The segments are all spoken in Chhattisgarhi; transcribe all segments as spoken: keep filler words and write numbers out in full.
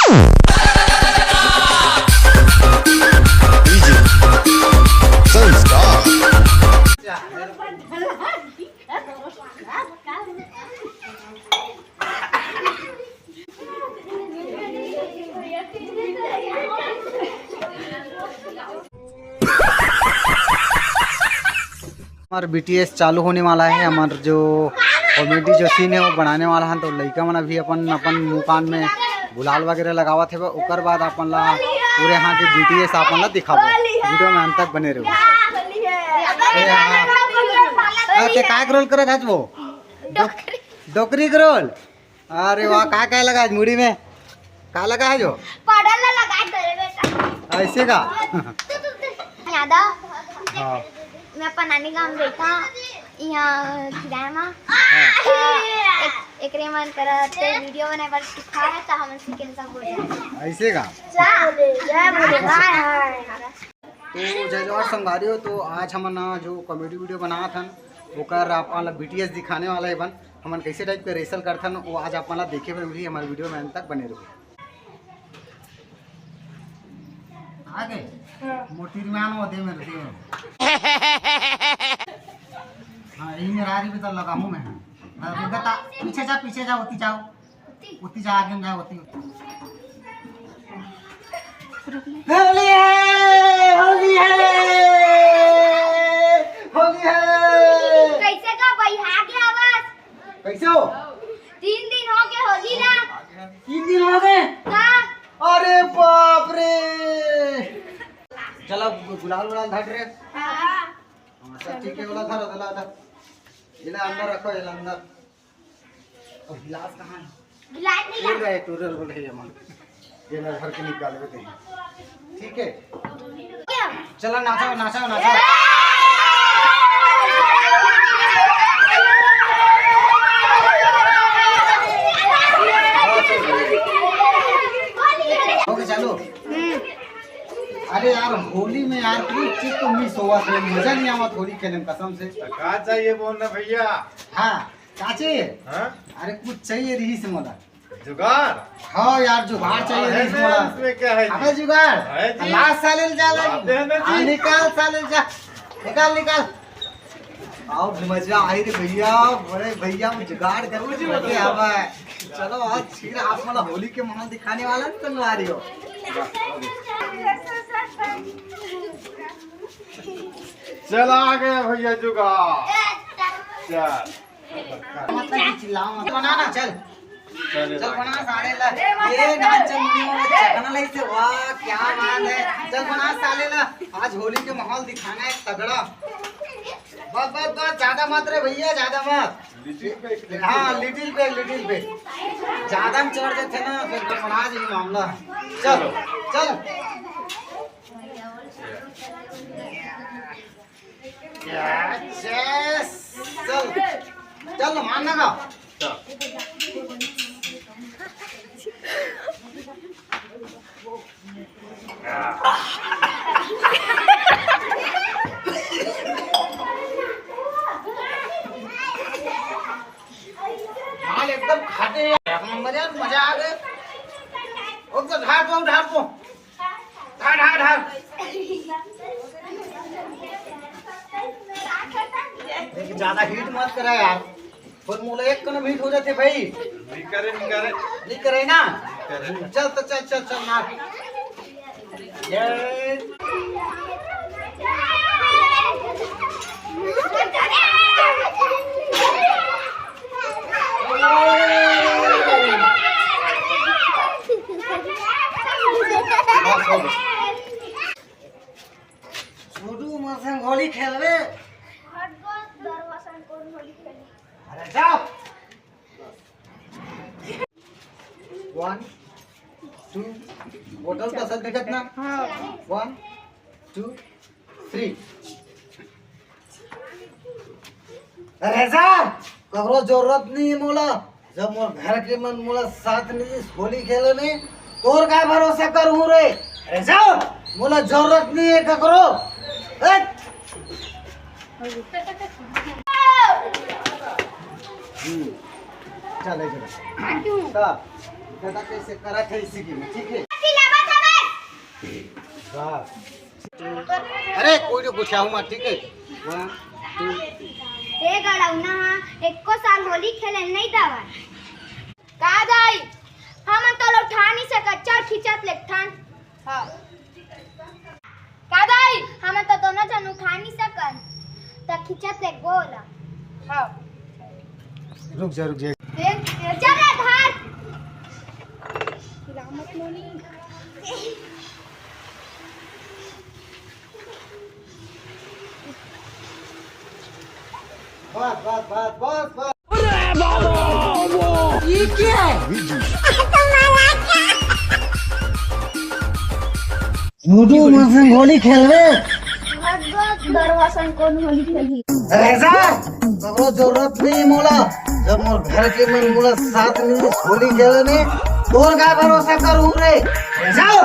DJ संस्कार। हमार बीटीएस चालू होने वाला है। हमार जो कॉमेडी जो सीन है वो बनाने वाला है, तो लइका मन अभी अपन अपन मुंह कान में गुलाल वगैरह लगावत है, ओकर बाद अपन ला पूरे हाथ के बीटीएस अपन ला दिखाबो। वीडियो में अंत तक बने रहो। ए, हाँ। अरे, ते काय रोल करत हस वो? डोकरी के रोल। अरे वाह, का का लगा है मुड़ी में? का लगा है जो? पाउडर ला लगा दे रे बेटा। ऐसे का? यादव, हाँ। मैं अपन नानी गांव में बैठा, यहाँ किराया में। हाँ। त एक, एकरे मन करत वीडियो बनाए बर सिखा है, त हमन सीखे सब बोल रहे हैं। ऐसे का? जय भोले, जय भोले, हाय, हाय। तो जय जोहार संगवारी हो, तो आज हमन ना जो कॉमेडी वीडियो बनात हन, ओकर आप वाला बीटीएस दिखाने वाला है बन। हमन कैसे टाइप के रिहर्सल करथन, वो आज आप मन ला देखे बर मिलही। हमारे वीडियो में अंत तक बने रहो। आगे? हाँ। मोती रिमान वो दे मेरे, दे मेरे। हाँ, यही मेरा आ रही भी तो लगा हूँ मैं। मैं रुक जा, पीछे जा, पीछे जा, होती जाओ। उती जा, आगे में जा, उती। होली है, होली है, होली है। कैसे का भाई, आ गया बस? कैसे हो? तीन दिन हो गए होली ला। तीन दिन हो गए? हाँ। अरे बाप रे। चलो गु-, गुलाल उलाल धर रे। हाँ। हाँ, सब ठीक है, वाला धर, वाला धर। इला अंदर रखो, इला अंदर। अब गिलास कहाँ है? गिलास नहीं ये है। गए, टूरल बोले ये मन। ये ना घर के निकाल देते हैं। ठीक है? क्या? चला नाचा, नाचा, नाचा। ओके, चलो। अरे यार, होली में यार, कोई चीज तो मिस होवत है, मजा नहीं आवत होली खेले में, कसम से। तो का चाहिए बोल ना भैया? हाँ, का चाहिए? हाँ? अरे, कुछ चाहिए रही से मोला। जुगाड़? हाँ यार, जुगाड़ चाहिए हाँ, रही से मोला। इसमें क्या है जी? अबे जुगाड़, है जी। लाश साले ले जा ले। लाते हैं ना जी। हाँ, निकाल साले ले जा, निकाल, निकाल। आओ, मजा आई रे भैया, बड़े भैया, हम जुगाड़ करके बैठे हवा है। चलो, आज फिर आप मोला होली के माहौल दिखाने वाला है, संगवारी हो। चल, आ गया भैया जुगाड़। चल। मतलब कि चिल्लाओ मत। बना ना, चल। चल, चल, बना साले ला। ये नाच चल, मुझे वो चखना नहीं से, वाह, क्या बात है। चल, बना साले ला। आज होली के माहौल दिखाना है तगड़ा। बस, बस, बस, ज्यादा मत रे भैया, ज्यादा मत। लिटिल पे, लिटिल हाँ, पे। लिटिल पे, लिटिल पे। ज्यादा में चढ़ जाते ना, फिर गड़बड़ा जाए मामला। चल, चल। चल, चल, मान ना का। माल एकदम खाते हैं, एक नंबर यार, मजा आ गए। ओ तो ढार दो, ढार दो। ढार, ढार, ढार। देख, ज्यादा हीट मत करा यार। पर मोला एक कदम हीट हो जाते भाई। नहीं करे, नहीं करे। नहीं करे ना? नहीं करे। चल तो चल, चल, चल, मार। ये। छोटू, मोर संग होली खेलबे? अरे जाओ। One, two, बोतल का सब दिखत ना? हाँ। One, two, three। अरे जा, ककरो जरूरत नहीं है मोला। जब मोर घर के मन मोला साथ नहीं दिस होली खेले में, तोर का भरोसा करहूँ रे? अरे जाओ, मोला जरूरत नहीं है ककरो। हट। हम्म, चल, ले चल। पता कैसे करा था इसी के में, ठीक है? बस। अरे कोई नहीं, गुठियाहूँ मैं, ठीक है? One, two। ए गड़ौना, एको साल होली खेले नहीं दवा। का दाई, हमन तो लोग ठा नहीं सकत, चल खिंचत ले ठन। हाँ। का दाई, हमन तो दोनों झन उठा नहीं सकन, त खिंचत ले गोला। हाँ। रुक जा, रुक जा। ए, ए, चल रे भाग। हिला मत नोनी। बस, बस, बस, बस, बस। ये क्या है? झूठू मसन होली खेलबे। भगत बड़वा सन कौन होली खेली? अरे जा, ककरो जरूरत नहीं मोला। जब मोर घर के मन मोला साथ में होली खेले ने, तोर का भरोसा करूँ रे? जाओ,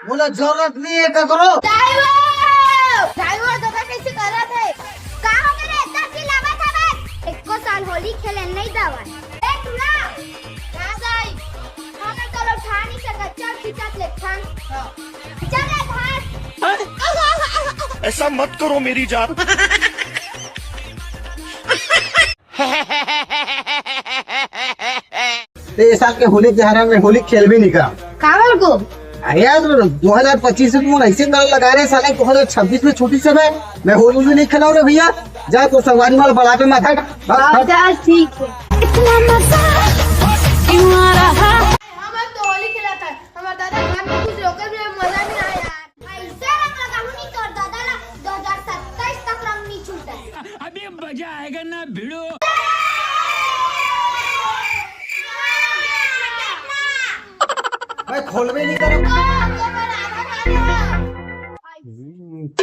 मोला जरूरत नहीं है ककरो। ड्राइवर, ड्राइवर दादा कैसे करत है? का हो गए रे? इतना चिल्लावत हवस? एको साल होली खेले नहीं दवा। ए टूरा, का दाई? हमन तो लोग ठा नहीं सकत, चल खिंचत ले ठन। चल रे भाग। ऐसा मत करो मेरी जान। ते ए साल के होली तिहार में होली खेलबे नहीं का? काबर को? अरे यार, दो हज़ार पच्चीस में मोर ऐसे गल लगा रहे साले, दो हज़ार छब्बीस में छुट्टी से मैं, मैं होली भी नहीं खेलाऊं रे भैया। जा तो संगवारी वाला बड़ा पे माथा। हाँ, चल ठीक है। इतना मजा क्यों आ रहा? हम तो होली खेला था, हमारे दादा घर में कुछ लोकल भी मजा नहीं आया। ऐसे रंग लगाहूं नहीं तोर दादा ला, दो हज़ार सत्ताईस तक रंग नहीं छूटे। अभी मजा आएगा ना भिड़ो। मैं खोलबे नहीं करब।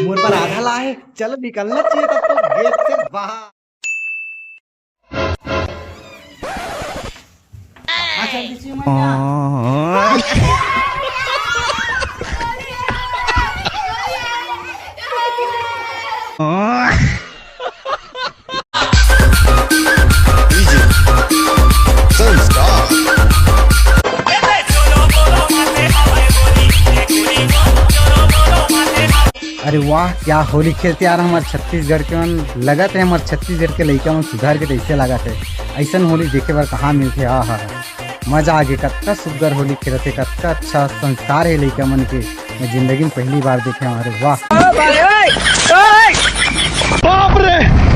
मोर बर आधा ला है, चलो निकलना चाहिए तब तो गेट से बाहर। अरे वाह, क्या होली खेलते यार हमारे छत्तीसगढ़ के मन। लगत है हमारे छत्तीसगढ़ के लइका मन सुधर के, तैसे लागत है। ऐसन होली देखे बर कहाँ मिलथे? हाँ, हाँ, हाँ। मजा आ गे, कतका सुग्घर होली खेलत हे, कतका अच्छा संस्कार हे लइका मन के। मैं जिंदगी में पहली बार देखे हंव। अरे वाह। बाप रे।